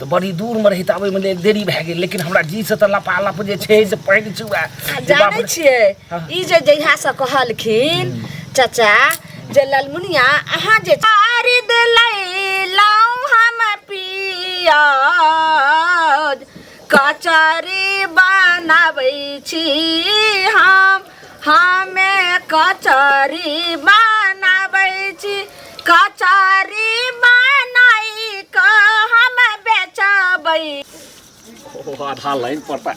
तऽ बड़ी दूरमे रही तऽ आबैमे लेट देरी भए गेल लेकिन हमरा जीसँ तऽ लपालप जे छै से पानि चुआ आ जानै छियै ई जे जहियासँ कहलखिन चाचा जे ललमुनिया अहाँ जे खरीद लैलहुँ हम पियाज कचरी बनाबै छी हम हमे कचरी बनाबै छी कचरी बनाई कऽ हम बेचबै ओ आधा लाइन पर तऽ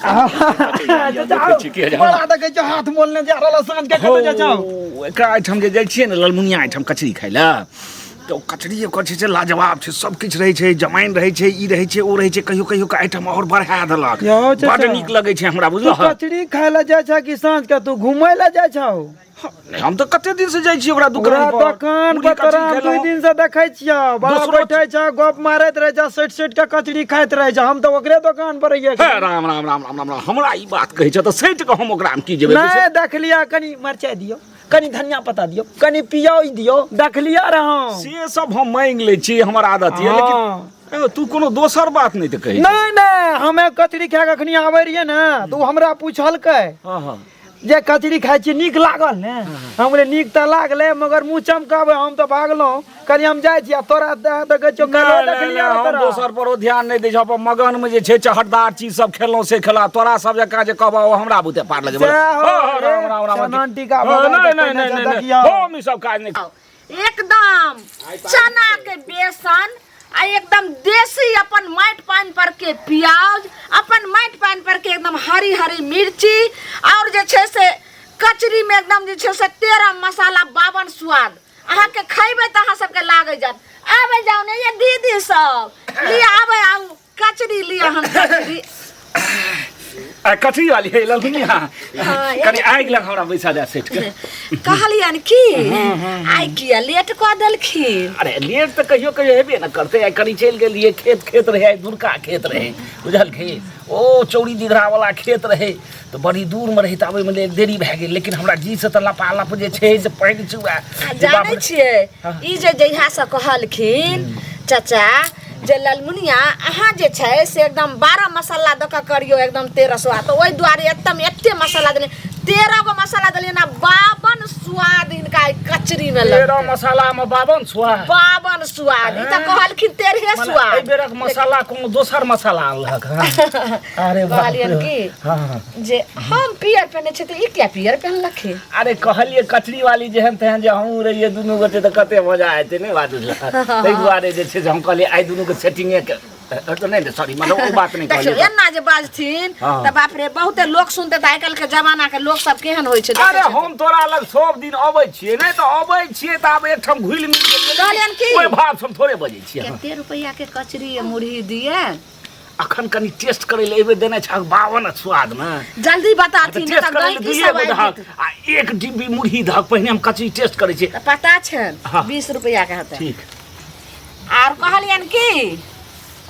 देखै छी कि बड़ा देखै छियौ हाथ मोलने जा रहल साँझ के कतऽ जाइ छौ ओ, एकरा एहिठाम जे जाइ छियै ने ललमुनिया एहिठाम कचरी खाइ लए तऽ ओ कचरी ओकर छै से लाजवाब छै सब किछु रहै छै जमाइन रहै छै ई रहै छै ओ रहै छै कहियो कहियो के आइटम आओर बढ़ा देलक यौ चाचा। बड नीक लगै छै हमरा तू बुझलह कचरी खाय लए जाइ छह कि साँझ के तू घूमय लए जाइ छौ नहि, हम तऽ कते दिन से जाइ छी ओकरा दुकान ओकरा पर दोकान मुरही पर कचरी तोरा हम खेलहुँ। 2 दिन से देखै छियौ बड़ा दोसरो बैठै छौ गप मारैत रहै छौ सटि सटि के कचरी खाइत रहै छौ हम तऽ ओकरे दोकान पर रहियै हे राम राम राम राम राम राम हमरा ई बात कहै छै तऽ सटि कऽ हम ओकरामे की जेबै नहि देखलियै कनि मरचाइ दियौ कनि धनिया पत्ता दियौ कनि पियाज दियौ देखलियै रहौ से सब हम मांगि लै छी हमर आदत यऽ लेकिन हँ। ए, तू कोनो दोसर बात नहि तऽ कहै नहि नहि हमे कचरी खा कऽ अखनी आबै रहियै ने तऽ ओ हमरा पुछलकै हँ हँ जे कचरी खाइ छी नीक लागल ने हम बोले नीक तऽ लागलै मगर मुँह चमकाबै हम तऽ भागलहुँ कहलियै हम जाइ छी आ तोरा देखै छियौ काल्हिओ नहि, नहि, देखलियै नहि, रहौ हम तोरा। दोसर पर ओ ध्यान नहि दै छै अपन मगन मे जे छै चहटदार चीज सब खेलहुँ से खेलहुँ तोरा सब जकाँ जे कहबह ओ हमरा बुते पार लगै सएह हो, हँ, हँ, राम, राम, राम, चनन टीका हँ, भगवान नहि के नहि पहिने नहि से नहि, नहि देखियौ। हम ई सब काज नहि एकदम चना के बेसन आ एकदम देसी अपन माटि पानि पर के प्याज अपन माटि पानि पर के एकदम हरी हरी मिर्ची और जे छै से कचरी में एकदम जे छै से 13 मसाला 52 स्वाद अहाँके खैबै तऽ अहाँ सबके लागै जायत आबै जाउ ने ये दीदी सब लिअ आबै आउ कचरी लिअ हम कचरी आ, कथी वाली है ललहुनिया हाँ, कनि आगि लग हमरा बैसा दे सेट के कहलियनि की आइ किया लेट कऽ देलखिन अरे लेट तऽ कहियो कहियो हेबे ने करतै आइ कनि चलि गेलियै खेत खेत रहै आइ दूरका खेत रहै बुझलखिन ओ चौरी दिघरा वाला खेत रहै तऽ बड़ी दूरमे रहै तऽ आबैमे लेट देरी भए गेल लेकिन हमरा जीसँ तऽ लपालप जे छै से पानि चुआ आ जानै छियै ई जे जहियासँ कहलखिन चाचा जे ललमुनिया अहाँ जे छै से एकदम 12 मसाला दऽ कऽ करियौ एकदम 13 स्वाद तऽ ओहि दुआरे एकदम एते मसाला देलियै 13 गो मसाला देलियै ने 52 स्वाद हिनका एहि कचरीमे 13 लगतै मसालामे 52 स्वाद 52 स्वाद ई तऽ कहलखिन 13 मने स्वाद एहि बेरक मसाला कोनो दोसर मसाला आनलक हँ अरे बाप कहलियनि रे। की हँ हँ जे हम पियर पहिने छै तऽ ई किया पियर पहिनलखिन अरे कहलियै कचरी वाली जेहन तेहन जे हमहूँ रहियै दुनू गोटे तऽ कते मजा एतै नहि बात बुझलक ताहि दुआरे जे छै से हम कहलियै आइ दुनूके सेटिंगे के तऽ नहि नहि सॉरी मतलब ओ बात नहि देखियौ कहलियै एना जे बाजथिन हँ। तऽ बाप रे बहुते लोक सुनते तऽ आइ काल्हि के जमाना के लोक सब केहन होइ छै देखै अरे छथिन। हम तोरा लग सब दिन अबै छियै नहि तऽ अबै छियै तऽ आब एकठाम घुलि मिल गेलियै कहलियनि की? ओहि भाव से हम थोड़े बजै छियै हँ। कते रुपैआ के कचरी आ मुरही दिए अखन कनि टेस्ट करै लए एबे देने छह 52 स्वादमे जल्दी तऽ बताथिन टेस्ट तऽ करै लए गैंकी दुइए सब गो आबि दहक जेतै। आ एक डिब्बी मुरही दहक पहिने हम कचरी टेस्ट करै छियै तऽ पता छनि हाँ। 20 रुपैआ के हेतै ठीक आर कहलियनि की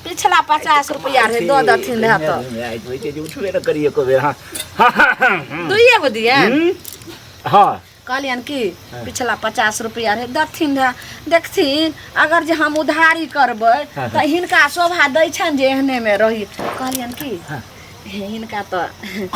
पिछला 50 रुपैआ रहे दऽ देथिन रहे तऽ आइ होइ छै जे उठबे ने करी एको बेर हाँ हाँ हाँ हाँ दुइए गो दियनि हम्म, हाँ कहलियनि कि पिछला 50 रुपैआ रहै देथिन रहए देखथिन अगर जे हम उधारी करबै तऽ हिनका शोभा दै छनि जे एहनेमे रही कहलियनि कि हे हिनका तऽ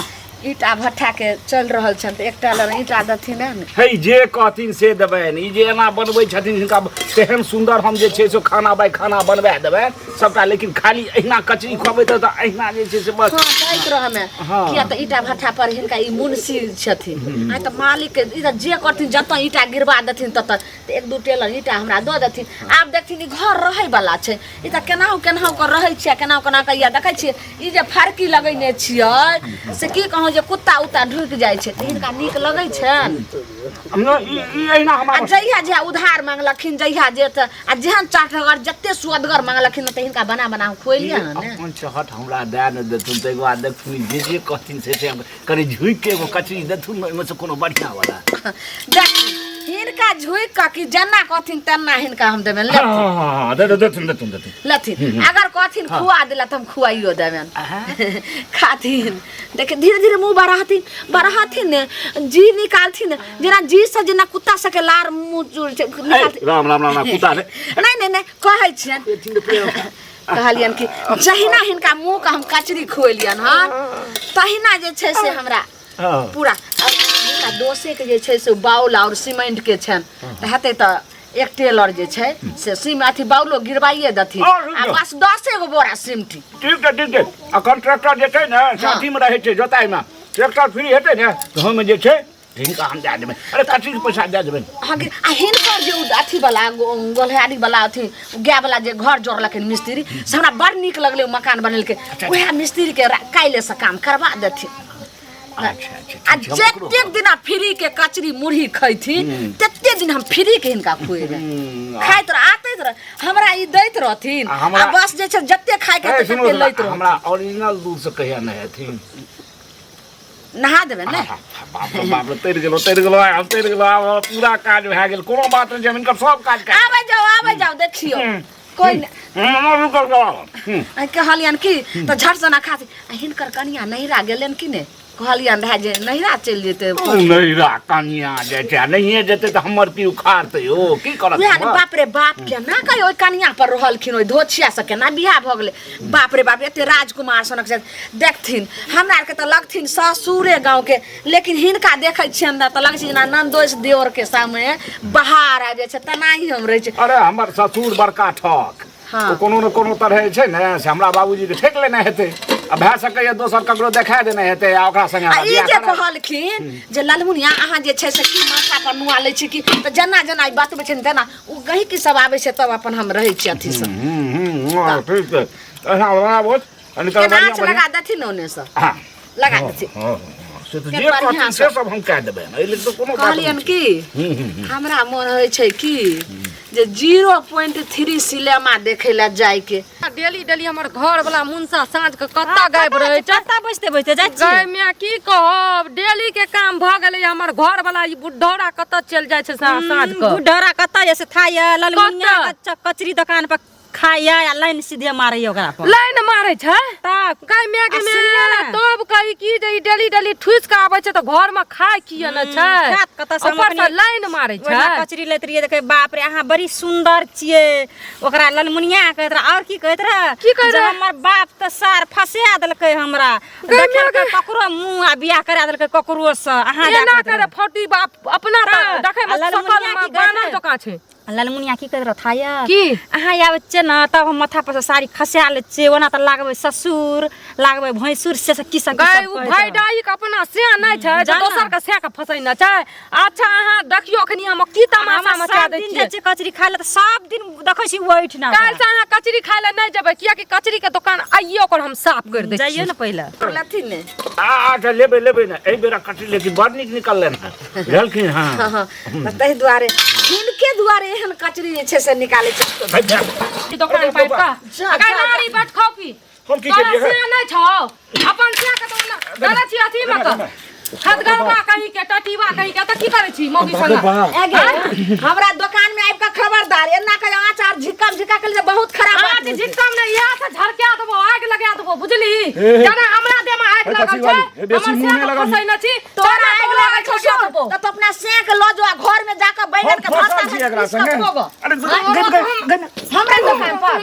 ईटा भट्ठाके चलि रहल छनि तऽ एकटा लग ईटा देथिन रहए ने हे जे कहथिन से देबनि ई जे एना बनबै छथिन हिनका तेहन सुन्दर हम जे छै से खाना बाइ खाना बनबा देबनि सबटा लेकिन खाली अहिना कचरी खुआबै तऽ अहिना जे छै से बस हाँ दैत रह हमे हाँ। किया तऽ ईटा भट्ठा पर हिनका ई मुंशी छथिन आइ तऽ मालिक के ई तऽ जे करथिन जतऽ ईटा गिरवा देथिन ततऽ तऽ एक दू टेलर ईटा हमरा दऽ देथिन आब देखथिन ई घर रहै वाला छै ई तऽ केनाहु केनाहु कऽ रहै छियै केनाहु केनाहु कऽ इएह देखै छियै ई जे फरकी लगेने छियै से की कहूँ जे कुत्ता उत्ता ढुकि जाइ छै तऽ हिनका नीक लगै छनि ई ई अहिना आ हमरा जहिया जहिया उधार मांगलखिन जहिया जे तऽ आ जेहन चाटगर जते सुअदगर मांगलखिन तऽ हिनका बना बना हम खुएलियै हन ने अपन चहट हमरा दए ने देथुन ताहिके बाद देखथुन जे जे कहथिन से से हम कनि झुकि के एगो कचरी देथुन ने ओहिमे से कोनो बढ़िआँ वाला देख हिनका झुकि कऽ कि जेना कहथिन तेना हिनका हम देबनि हँ लेथिन हँ हँ दे देथुन देथुन देथुन लेथिन अगर कहथिन खुआ देला तऽ हम खुआइयो देबनि खाथिन देख धीरे धीरे मुँह बढ़ाथिन बढ़ाथिन ने जी निकालथिन ने जेना जी से जेना कुत्ता सबके लार मुँह चूर छै ए, निकालथिन राम राम राम राम कुत्ता रे नहि नहि नहि कहै छियनि एथिन तऽ प्रेम। कहलियन कि जहिना हिनका मुँह के हम कचरी खुएलियन हन तहिना जे छै से हमरा हँ। पूरा आ हिनका दोसे के जे छै से बाउल और सीमेंट के छनि तऽ हेतै तऽ एक टेलर जे छै से सीम अथी बाउलो गिरवाइए देथिन हँ, रुकि आ जाउ। बस 10 गो बोरा सिमटी। ठीक छै, ठीक छै। आ कॉन्ट्रैक्टर जे छै ने से अथीमे रहै छै जोताइमे, ट्रैक्टर फ्री हेतै ने तऽ हम जे छै हिनका हम दए देबै। अरे कथी के पैसा दए देबै? अहाँके आ हिनकर जे उ अथी वाला गोलहारी वाला अथी गाय वाला जे घर जोड़लखिन मिस्त्री से हमरा बड़ नीक लगलै उ मकान बनेलकै। उएह मिस्त्री के काल्हि से काम करवा देथिन। अच्छा अच्छा आ ठीक छै, हम ओकरो जतेक दिना फ्री के कचरी मुरही खैथिन तते दिन हम फ्री के हिनका खुएबै। खाइत रह आतैत रह हमरा ई दैत रहथिन आ हमरा- आ बस जे छै जते खाय के ए, हेतै सुनू तते ने, लैत रहथिन। हमरा ओरिजिनल दूध से कहिया नहि हेथिन? नहा देबै ने। बाप रे बाप रे, तैर गेलो, तैर गेलो, हम तैर गेलो। आब हमर पूरा काज भए गेल, कोनो बात नहि छै, हम हिनकर सब काज कए आबै जाउ, आबै जाउ, देखियौ कोइ नहि। रुकल जाउ। आ कहलियन कि तऽ झट जना खा आ हिनकर कनिया नैहरा गेलनि कि नहि? कहलियन रहए जे नैहरा चलि जेतै। नैहरा कनिया जे छै आ नहिए जेतै तऽ हमर की उखाड़तै? ओ की करत उएह ने। हमर? बाप रे बाप, केना कहि ओहि कनिया पर रहलखिन, ओहि धोछिया से केना बियाह भऽ गेलै? बाप रे बाप, एते राजकुमार सनक छथि देखथिन, हमरा आरके तऽ लगथिन ससुरे गाँवके, लेकिन हिनका देखै छियनि ने तऽ लगै छै जेना ननदोसि देओरके सामने बहार आबि जाइ छै तेनाही हम रहै छी। अरे हमर ससुर बड़का ठक। हाँ। ओ कोनो ने कोनो तरह जे छै ने से हमरा बाबूजीके ठकि लेने हेतै आ भए सकैए दोसर ककरो देखा देने हेतै आ ओकरा संगे आ हमरा ई बियाह जे करा। कहलखिन जे ललमुनिया अहाँ जे छै से की माथा पर नुआ लै छी की, तऽ जेना जेना ई बतबै छै तेना ओ गहिकी सब आबै छै तब अपन हम रहै छी अथी सब। हम्म, हम्म, हँ, ठीक छै, एना बनाबो कनि केना बढ़िआँ आँच बढ़िआँ। लगा देथिन ने ओने से हाँ लगा देथिन। हँ, हँ, से तऽ के जे बढ़िआँ कहथिन से सब हम कए देबै, एहि लेल तऽ कोनो बात नहि कहलियन छै। कि हम्म, हम्म, हम्म। हमरा मोन होइ छै कि जे 0.3 सिनेमा देखै लए जाइके। डेली डेली हमर घर वाला मुनसा साँझ के कतऽ गायब रहै छै? कतऽ बैसते बैसते जाइ छियै? गाय माय की कहब, डेली के काम भऽ गेलै। हमर घर वाला ई बुढ़ौरा कतऽ चलि जाइ छै साँझ के? बुढ़ौरा कतऽ जाइ छै थाइया ललमुनिया कतऽ? कचरी दोकान पर खाइया आ लाइन सीधे मारैया ओकरा पर। लाइन मारै छै तब गाय माय के आ माय, सुनिये ने। तब कही की जे ई डेली डेली ठुसि के आबै छै तऽ घर में खाय किया ने छै? खायत कतऽ से? हम ऊपर से अपने लाइन मारै छै। ओहिना कचरी लैत रहियै देखै, बाप रे अहाँ बड़ी सुन्दर छियै, ओकरा ललमुनिया कहैत रहे। और की कहैत रहे? की कहैत जे रहे? हमर बाप तऽ सार फंसा देलकै हमरा, गै माय देखलकै गै। ककरो मुँह आ बियाह करा देलकै ककरो से। अहाँ एना जा कहैत करे रहे। फटी बाप अपना तऽ तऽ, देखै में आ ललमुनिया सकल की में कहैत बानर रहे? जकाँ छै। ललमुनिया की कहैत रहथा यऽ? की? अहाँ आबै छियै ने तब हम माथा पर से साड़ी खसा लै छियै, ओना तऽ लागबै ससुर लागबै भैंसुर से सब की सब की गै सब उ कहैत रहै। भैडाई के अपना से नहि छै जे जाना। दोसर के से के फसैने छै। अच्छा अहाँ देखियौ अखनी हम की तमाशा हम मचा सब दै दिन छियै। जाइ छियै कचरी खाय लए तऽ सब दिन देखै छी ओहिठिना। काल्हि से अहाँ कचरी खाय लए नहि जेबै, कियाकि कचरी के दोकान आइये ओकर हम साफ करि दै जइयौ छियै। ने पहिले। लथिन ने। आ अच्छा लेबै लेबै ने, एहि बेरा कचरी लेकिन बड़ नीक निकललनि हँ, बुझलखिन? हँ हँ हँ, तऽ ताहि दुआरे हिनके दुआरे एहन कचरी जे छै से निकालै छै। भाइ, भाइ, ई दोकान पाइप का जा, अगर जा, जा। नारी बैठ खाओ की हम की तोरा केलियै? से नहि छौ अपन से के तो ना डालै छी अथी में तऽ खदगरवा कहीं के टटीवा कहीं के, तऽ की करै छी मौगी बाप रे संग? बाप। ए गे, हमरा दुकान में आबि कऽ खबरदार एना के आँच आर झिक्कम झिक्का के लिए बहुत खराब बात आँच होइ छै। झिक्कम नहि, इएह से झरका देबो, आगि लगा देबो, बुझली? हे। जेना हमरा देह में आगि हे, लागल कथी छै, वाली? हे, बेसी हमर मुँह से नहि के लगाबी। फसैने छी, तोरा तोरा आगि लागल छौ झरका देबो। तऽ तू अपना सेक लऽ जो आ घर में जाकऽ बैगन हम के भरता फंसल छी एकरा पीस कऽ संगे। खोगो। अरे गन गन गन हमरा दुकान पर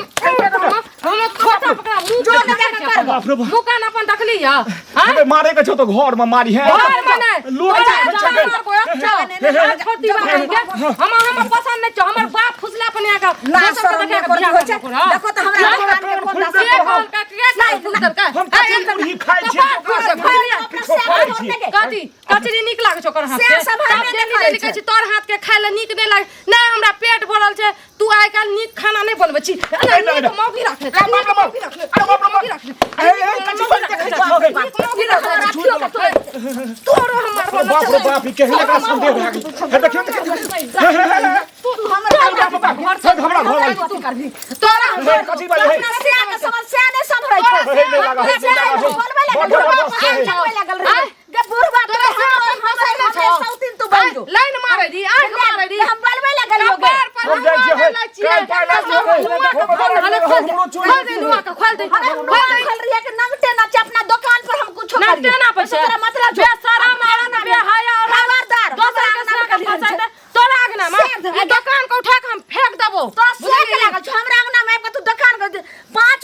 हम छोटा पकड़ा मुँह जो के ने जाकऽ करबो। बाप रे बाप। मुँह कान अपन देखली या? हाँ? अबे मारे के छौ तो घर में मारी है। घर में नहि। लूट तोरा के जान खा मार को अच्छा। आ छोटी बात कहि के हम पसंद नहि छौ, हमर बाप फुसला अपने के ना दोसर के शरम देखा नहि के करी बियाह होइ छै। करबो ना। देखो तऽ हमरा दुकान के कोन फुसि दशा के देलकौ। कहलकै, के कहलकै, फुसि देलकै? हम कचरी मुरही खाइ छियै, कपार ओकरा से फुसि देलकै। किछो खाइ छियै। कथी कचरी नीक लागै छौ ओकर हाथ से के? सब तब हमे डेली नहि डेली करै कहै छी तोर हाथ के खाय लए नीक नहि लागै, नहि हमरा पेट भरल छै, तू आइ काल्हि नीक खाना नहि बनबै छी। नहि, नीक नहि। मौगी राखले अरे बाप रे बाप। अरे बाप रे बाप। ए, ए, कचरी बन के खाइ छी। नीक मौगी राखले तोरो हमर बाप रे बाप, ई केहन एकरा संदेह भए गेल। हे, देखियौ, देखियौ, देखियौ। हे, हे, हे, हे। तू हमरा बाप रे बाप, हे, हमरा घर वाली। तोरा हे, कथी बाली, हे। अपना सिया के समस्या नहि सम्हरै छौ। हे, नहि लागल, हे, नहि लागल, हे। बोलबै लागल, बड़ जबरदस्त छै, हे। चलबै लागल रहे। गे बुढ़बा, तोरा से अपन फसै नहि छौ। सौतीन तू बन जो। लाइन मारै दी, आँख मारै दी। हम बोलबै लागल हो गे। कपार पर हम जाइ छियै, हे। लै छियै। काल्हि पाइ लागि जेबै। नुआ के खोल, हले खोल दे। हमरो चोरी खोल दे, नुआ के खोल दे। अरे हम खोल दे। खोल रही है कि नंगटे नाचे अपना दुकान पर हम कुछो नंगटे करिए। ना पैसे। तोरा मतलब छौ। बेशरम औरत, बेहया औरत। खबरदार, दोसर हमरा के अंगना से के में फंसा छै। दे। तोरा अंगना में से ई दुकान के उठा के हम फेंक देबो। तो से के लागल छौ हमरा अंगना में आबि के तू दुकान कर दे। 5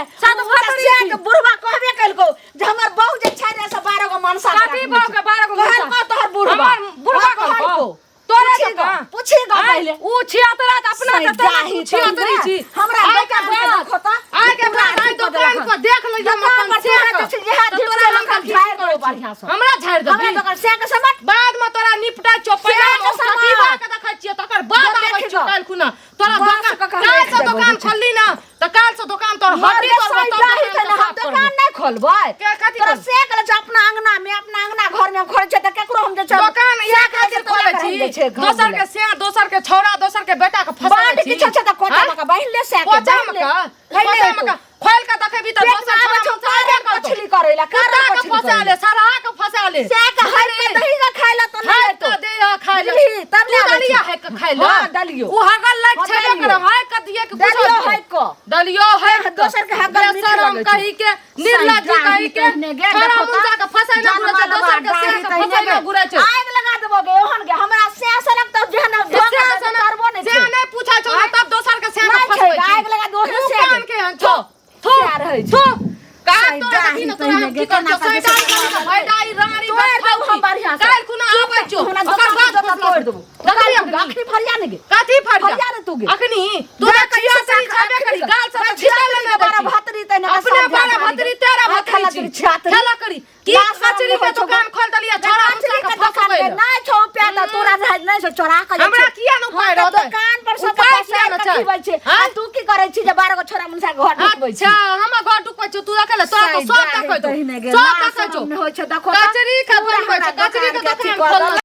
तहिने सात भतरी छी। के बुढ़वा कहबे कलको जे हमर बहू जे छै ने से 12 गो मनसा कथी बहू के 12 गो मनसा? कहलको तोहर बुढ़वा हमर बुढ़वा हाँ, कहलको। तोरे पूछी जकाँ। गो, पूछी गो आँय, पहिले ऊ छियातरा तऽ अपना के तोरा सही तू छियातरी तहिने। छी। हमरा आइ बेटा के बुझे बाद- देखो तऽ, आइ के पूरा बाद आइ अथी कऽ दोकान देलक। पर देख लै हम दोकान अपन पर से तोरा के। जे छै, इएह तऽ ढिप तोरा के हम लखन की झाड़ि करै देबौ छी? बढ़िआँ सँ। हमरा झाड़ि हमरा देबही दोकान से के समट बाद में तोरा निपटा छौ पहिले से के हम समाज। सटीबा के देखै छियै तकर बाद जब आबै देखी छियौ गो। काल्हि खुना तोरा बाँस दोकान के कहाँ काल्हि राखि से देबौ दोकान जे छै। खोलली ना तऽ काल्हि से दोकान तोर हड्डी मरे तोड़बौ सही तब जाही दोकान तऽ के हम साफ दोकान करबौ नहि खोलबै के कथी तोरा करबै? से के छै अपना अंगना में अपना अंगना घर में खोलै छै तऽ केकरो हम जे छै दोकान इएह खातिर खोलै छी दोसर के से दोसर के छौड़ा दोसर के बेटा के फसाबै बाँट छी किछो छै तऽ कोटा आँय? में के बान्हि ले से के कोचा बान्हि में ले। के बान्हि ले कोचा में तू। के खोल के देखेबी तऽ पेट में दोसर आबै छौड़ा छौ फसाबे कारण करतौ। कछली करै ला कुत्ता कारण के कछली फसा करै ले सरहा के फसा ले से के हर के दही के खाय ला तऽ नहि हाय एतौ के दे हा खाय ले बुझलिही, तब तू ने आबै दलिया छी। है के खाय ले हाँ, दलियो। उ हगल लायक हाँ, छेबे दलियो। करम हाय के दिए के कुछो दलियो दिए। है के। दलियो है के। दोसर के हगल मीठ बेशरम लगै छै। कही के निर्लज्ज कही के छोड़ा मुंजा के फसाय ले घुरै छै दोसर के से के फसाय ले घुरै छै आगि लगा देबो गे ओहन गे हमरा से सनक तऽ जेहन से धोखा करबो नहि से छै नहि पूछै छौ तब दोसर के से के नहि छै, फसबै छी आगि लगा दो ओहन से कान के हन छौ थो सएह रहै छै। थो का सही तोरा डाही देखी न तोरा हम तहिने की गे, करछौ केना सही कऽ डाही करी के भैडाई रानी तोड़ि देबौ हम बढ़िआँ से। काल्हि खुना आबै छौ हमरा ओकर दोकान बाद के जूता तोड़ि देबौ। देखली अखनी अखनी फरिया ने गे कथी फरिया फरिया ने तू गे। अखनी तोरा छियासरी छेबे करी गाल से तऽ छितै ले बारह भतरी तैने अपने बारह भतरी तेरह भतरी छी खेला करी की कचरी के दुकान खोल देलियै छोरा कचरी मुसा के के दुकान फसबै के नहि छौ रुपया तऽ तोरा नहि छौ चोरा के हमरा किया ने उपाय रहतै? दुकान पर सब उपाय किया ने छै? खिबै छै आ आँय? तू की करै छी जे 12 गो छोरा मुनसा के घर ढुकबै छी अच्छा हमर घर ढुकबै छौ तू देखै ले तोरा तऽ सब देखै छौ तहिने गे, सब लाज देखै छौ शरम नहि होइ छै देखो तऽ। कचरी के पूरा बनबै छै हमरा कचरी के दोकान के दुकान अथी कऽ खोल देलक।